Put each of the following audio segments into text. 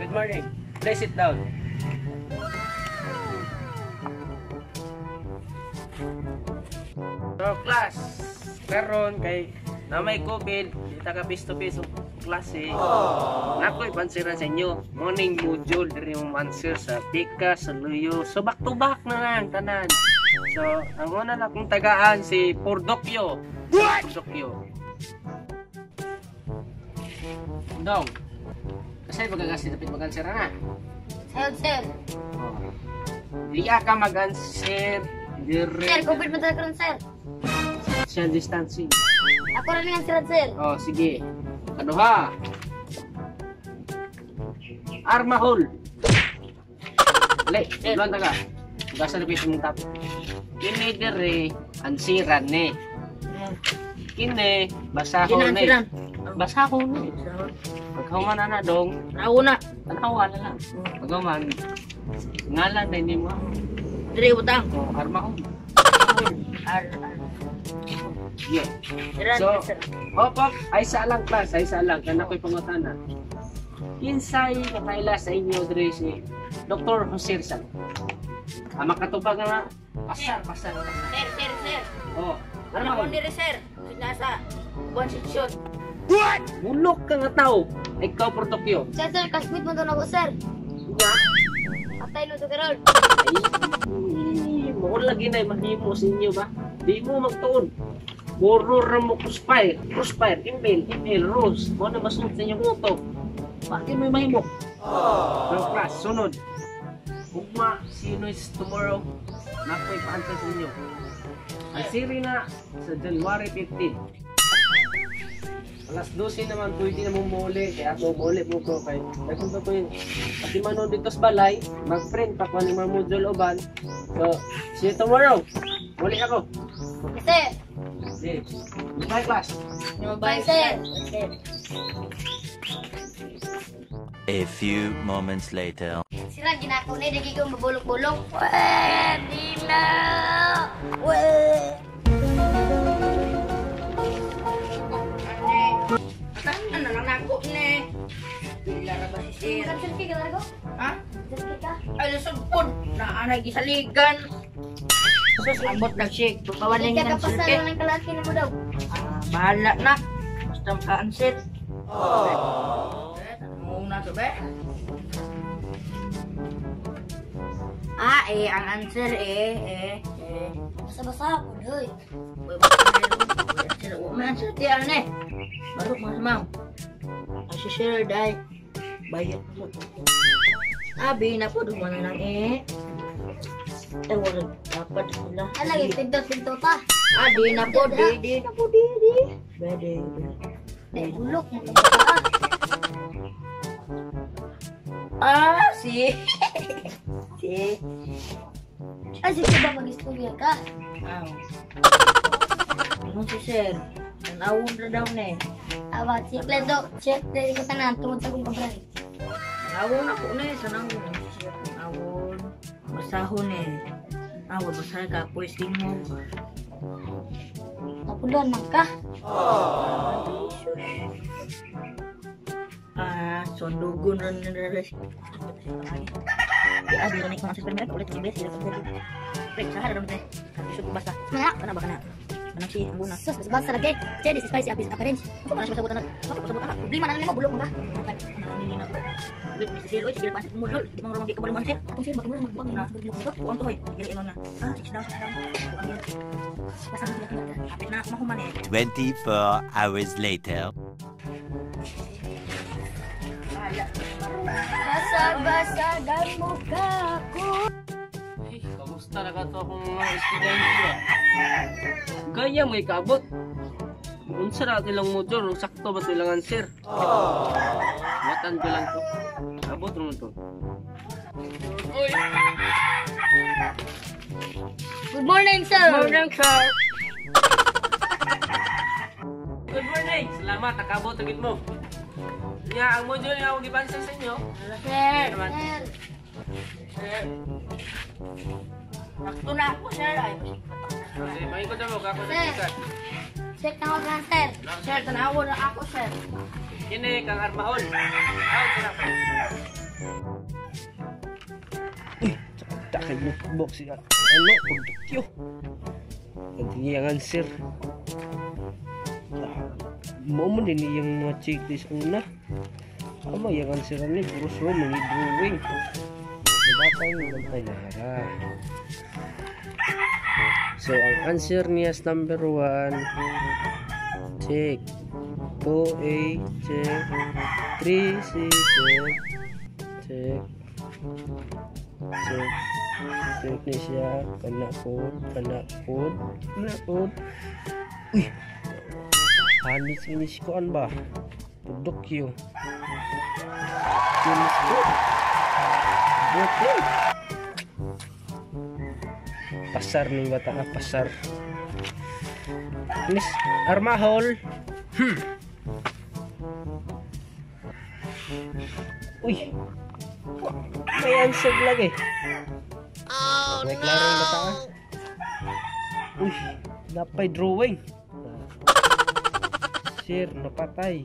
Good morning. Please sit down. So class, karon kay na may COVID, di ta ka face to face og klase. Nakoy pansiran sa inyo. Morning module diri mo answer sa pika, sa luyo. So back to back na lang tanan. So ang una na akong tagaan si Pordokyo. What? Pordokyo. Dong. Kasi magagasi dapat mag-answer na. Sir, sir. Oh. Di ka mag-answer. Dire. Sir, COVID man karon, sir. Social distancing. Ako ra ning answer, sir. Oh, sige. Kaduha. Armahol. Dali, tulungan ta ka. Gasa na ko yung top. Kini dire, ansiran ni. Kini, basahon ni. Basahon ni. Paghuman na na dong. Tanawa na. Tanawa na lang. Paghuman, ngalan na hindi mo. Dire butang. Oh, armahol. Ar. Yeah. So, opo, ay sa lang class, ay sa lang. Kana ko'y pangutana. Kinsay kakaila sa inyo dre si Dr. Jose Rizal? Ah, makatubag nga. Pasar, pasar, pasar. Sir, sir, sir. Oh, ano ko ni sir? Nasa one section. What? Bulok ka nga tao. Ikaw, Portokyo. Sir, sir, classmate mo to na ko, sir. Nga. Patay no to karon. Ay, mo lagi na mahimo sa inyo ba? Di mo magtuon. Puro ra mo crossfire, crossfire, email, email, rose. Mo na masunod sa inyong utok. Bakit may mahimo? So class, sunod. Ugma, see you next tomorrow. Nakoy pa-answer sa inyo. Ang siri na sa January 15. Alas 12 naman, pwede na mong muli. Kaya ako, muli mo ko. Kaya, nagpunta ko yun. Pati man dito sa balay, mag-print pa kung anong mga module uban. So, see you tomorrow. Muli ako. Sir. Okay. Bye, class. Bye, sir. A few moments later. Sira, ginako na, dagi ko mabulok-bulok. Weh, di na. Weh. Ano lang nako ni? Pila ra ba si sir? Selfie ka lang ko? Ha? Selfie ka? Ay, lusog po. Naanay gisaligan. Sus, ambot na siya. Tukawan lang Ika ng ka pasal selfie. ng kalaki na mo daw. Ah, bahala na. Basta maka-answer. Muna to ba? Ah, eh, ang answer eh. Basa-basa po, doy. May answer ti ano eh. Barok mas ma'am. Ay, si sir, day. Bayad mo. Abi na po, dumana lang eh. Eh, wala. Dapat sila. Ano lagi, pindot-pindot pa. Ah, di na po, di, di na po, di, di. Bede, Di, bulok mo. Ah, si. Si. Ay, sige ba mag-istorya ka? Aw. Ano si sir? Tanawon na daw na eh. Awa, si Kledo, check dahil ko tanan, tungod sa kong kabran. Tanawon ako na eh, sanawon. Si sir, tanawon. Basahon eh. Awon, basahan ka, pues tingog. Napulan man ka. Ah, sundugon rin na rin. Di abi rin ko sa primera ulit ng bes, Wait, sahara naman eh. Isod ko basta. Kana ba kana? Kanang si ang guna. Sus, basta lagi. Che, this is spicy apis appearance. Ako man siya sabutan na. Ako sabutan na. Problema na nimo bulok mo ka. Wait, si Sir, oy, sige pa sa mudol. Di man di ka man sir. Atong sir, bakit mo magbuwag na bulok mo? Kuan to hoy. Dili na. Ah, six down, six down. Kuan yun. Basta mo ka. Kapit na ako mahuman eh. 24 hours later. Basa-basa dan mukha ko. Ay, kamusta na ka to akong mga estudyante ba? Gaya mo ikabot. Unsa na ilang module, sakto ba ito ilang answer? Watan ko lang to. Abot naman to. Uy! Good morning, sir. Good morning, sir! Good morning! Salamat, nakabot agad mo. Nga, ang module nga akong gipansin sa inyo. Sir, Naman. Sir. Sir. Sakto na ako, sir. Ay, Okay, maikot na mo, kako sa Sir. sikat. Check na ako kan, sir. sir, tanawon na ako, sir. Kini kang armahol. Aw, sira. Uy, sakta kay notebook si ano, pagdukyo. Ang iyang answer. Mo man din iyang mga checklist una. Amo iyang answer ni puro so mga drawing. Nabatang bantay na ra. So ang answer niya is number 1. Check. 2A check. 3C check. Check. Check. Check ni siya. Kana po. Kana po. Kana po. Uy! Hanis inis ko an ba? Pagdukyo. Kinis ko. Buti. Pasar ning bata ka, pasar. Miss Armahol. Uy. May answer lagi. Oh, may klaro yung bata ka. Uy, napay drawing. Sir, napatay.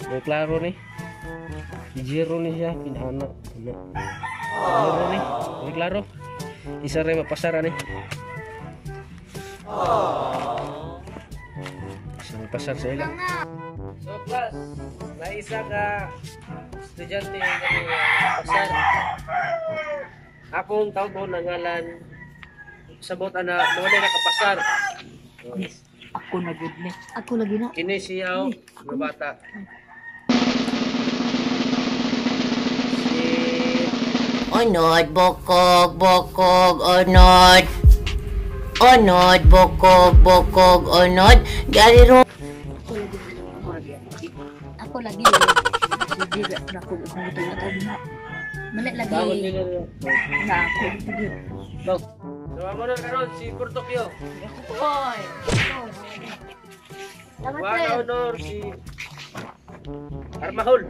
May klaro ni. Zero ni siya, pinana. Zero ni. May klaro. Isa rin mapasara ni. Isa mapasar sa ilang. So class, naisa ka estudyante nga pasar. Akong tawgon ang ngalan sabot ana mo na nakapasar. Yes, ako na gud ni. Ako lagi na. Kini siya nga bata. Si Onod, bokog, bokog, onod. Onod, bokog, bokog, onod. Gari ro. Ako lagi. Sige, na ko na. Mali lagi. Tawag nila. Na ako. So amo na karon si Portokyo. Hoy. Salamat, Wa sir. honor si Armahol.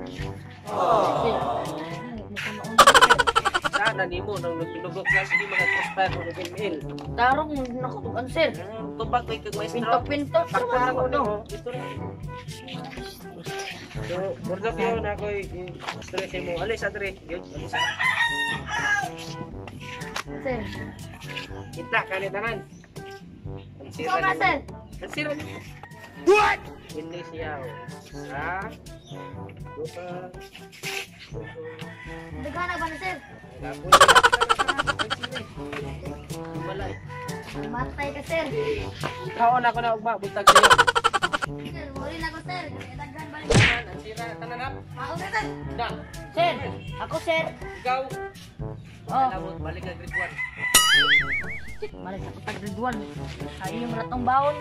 Sana nimo nang nagpinugok na sige mga crossfire o nag-email. Tarong na ko answer. Tubag kay kag maestro. Pinto-pinto. Takpan ako no. Gusto na. So, Portokyo na ako'y stress mo. Alis adre. Yun, alis. Sir. Kita kani tanan. Ang sira Ikaw na, nimo. sir. Ang sira nimo. What? Ini siya. Isa. Duha. Tulo. Daghan na ba na, sir? Malay. Matay ka, sir. Kaon ako na ugma buntag sa'yo. Sir, muli na ko, sir. Daghan balik. Tanan, ang sira tanan hap. Mao na, sir. Na, Sir, ako sir. ikaw. Oh. Kalabot, balik ka grade 1. Balik ako tag grade 1. Ay yung ratong baon.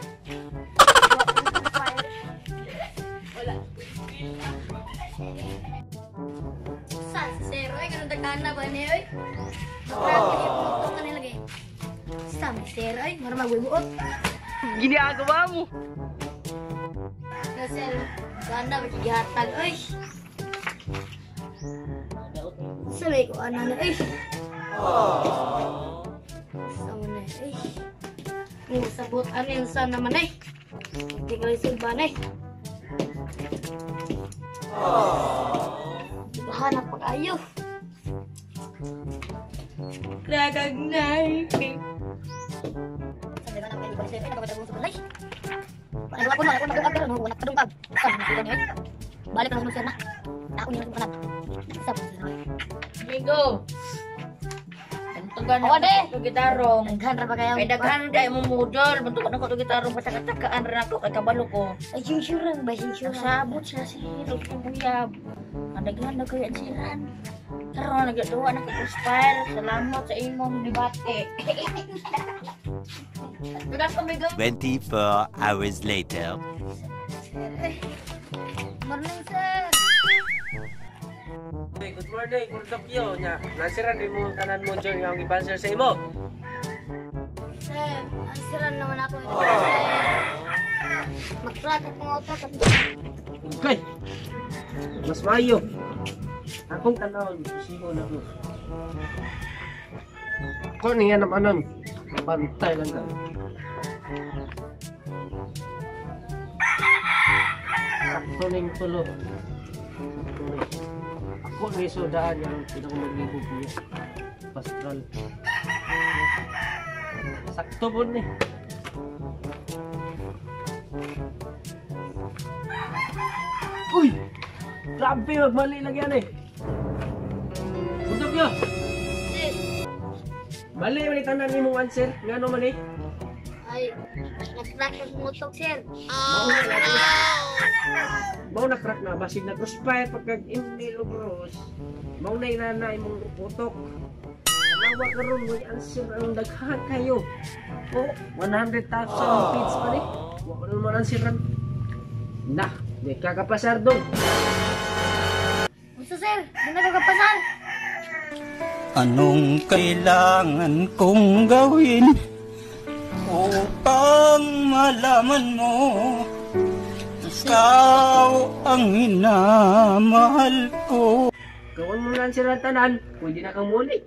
Sa, sir, oy, ganun daghan na ba niya, oy? Makrati niya, pumutok ka nila, eh. Sa, sir, oy, mara magbubuot. Ginagawa mo. Na, sir, gana ba gihatag, oy? Sabi ko, ano na, oy? Sa mo na, oy. Yung sabot, ano yung sa naman, oy? Hindi ka lang sulban, oy. Hanap pag-ayo. Recognize. Sabi ka na, pwede ko sir, ay, nagkabay sa balay. Wala ko na, wala ko na, pero wala ka dungkag. Sabi ko niya, balik na sir na. Ako niya kanan. Sabi ko Migo. Bantugan Awa, de. na ko gitarong. Daghan ra ba kayo? Kay daghan dai mo mudol, bantugan ako to gitarong pataka-takaan ra nako kay kabalo ko. Ay, insurance ba? Insurance. Nagsabot siya si Rose ng buyab. Ang daghan na kayo ang siran. Karon nagduwa na ko inspire. Salamat sa imong debate. Tugas ko migo. 24 hours later. Morning, sir. Hey, good morning, Portokyo. Nya, nasiran mo tanan mo dyan yung i-answer sa imo. Sir, ansiran naman ako ito, sir. Magtrato kong utak. Okay. Mas maayo. Akong tanawon, susiho na ko. Ko niya naman anon. Bantay lang ka. Sakto ning tulo. Sakto ning. Dako na iso daan yung pinakamaglibog niya. Pastral. Sakto po ni. Uy! Grabe, magmali lang yan eh. Bundok yun! Sir, Mali, mali tanan ni mong answer. Ngano mali? ay, nag-crack ng mutok, sir. Mao na crack na basig na crossfire pagkag email og rose. Mao na inana imong utok. Nawa karon mo answer ang daghan kayo. Oh, 100,000 bits pa ni. Wa pa naman answeran. Na, di ka kapasar dong. Gusto, sir, di na ko kapasar. Anong kailangan kong gawin upang malaman mo ikaw ang minamahal ko? Kung mo na answeran tanan, pwede na kang muli.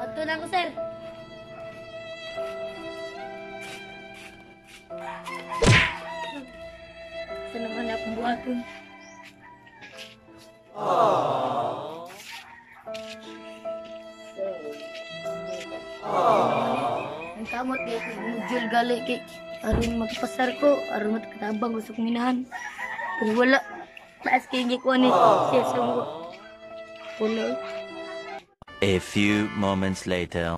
Adto na ko, sir. Sa naman akong buhaton. Ang kamot kay module gali kay aron magpasar ko, aron matkatabang ko sa kong inahan. Pero wala. Taas kay gikuha ni siya sa mga. Wala. A few moments later.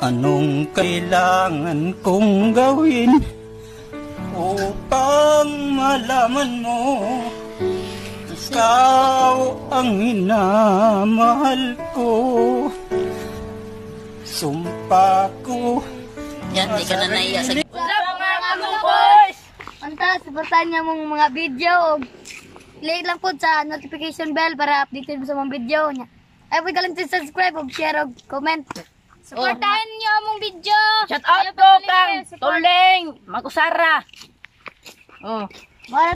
Anong kailangan kong gawin upang malaman mo ikaw ang minamahal ko? Sumpa ko. Yan, di ka na naiya sa What's up, mga boys? Unta, supportahan niya mong mga video. Og click lang po sa notification bell para updated mo sa mga video niya. Ay, pwede ka lang subscribe og share og comment. Supportahan niyo among video. Shout out ko kang Tuling Makusara. Oh. Para